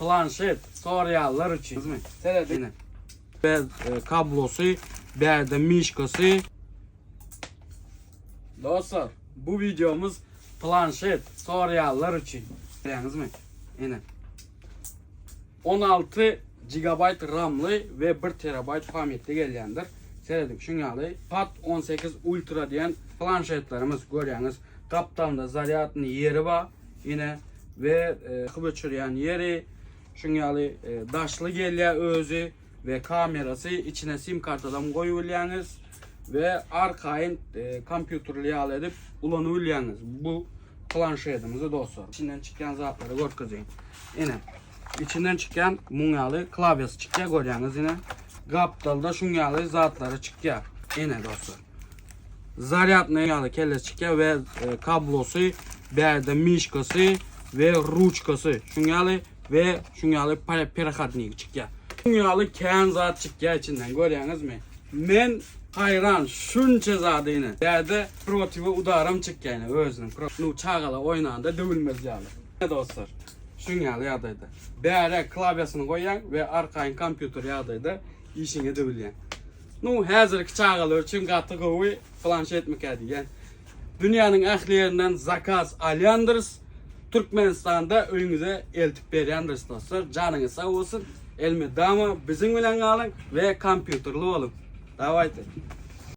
Planşet soraýanlar üçin. Seredin. Bez e, kablosy, bärde mişkasy. Dostlar, bu videomuz planşet soraýanlar üçin. Görýäňizmi? Ine. 16 GB RAM-ly we 1 TB pamytly gelýändir. Serediň, şuň ýaly Pad 18 Ultra diýen planşetlerimiz görýäňiz. Gapdalynda zarýadny ýeri bar. Ine we ýakyp öçürýän ýeri şuň ýaly daşly gelýär özi we kamerasy içine sim kartadan goýup bilýäňiz we arkaýyn kompýuterli ýaly edip ulanyp bilýäňiz bu planşetimizi dostlar. İçinden çykýan zatlary görkezeýin. Ine içinden çykýan muň ýaly klawiasy çykýar görýäňiz ine. Gapdalda şuň ýaly zatlary çykýar. Ine dostlar. Zarýadnyý ýaly kellesi çykýar we e, kablosy, bärde mişkasy we ruçkasy. Şuň ýaly we şuň ýaly perehodnigi çykýar. Şuň ýaly kän zat çykýar içinden görýäňizmi? Men haýran şunça zady ine. Bärde protiwo udaram çykýar ine özüniň. Nu çagalar oýnanda döwülmez ýaly. Dostlar, şuň ýaly ýagdaýda. Bäre klawiasyny goýýaň we arkaýyn kompýuter ýagdaýda işiňi edebilýäň. Nu häzirki çagalar üçin gaty gowy planşetmikä diýýän. Dünýäniň ähli ýerinden zakaz alýandyrys. Türkmenistanda öýüňize eltip berýändiris dostlar. Janyňyz sag bolsun. Elmydama biziň bilen galyň we kompýuterli boluň. Dawayte.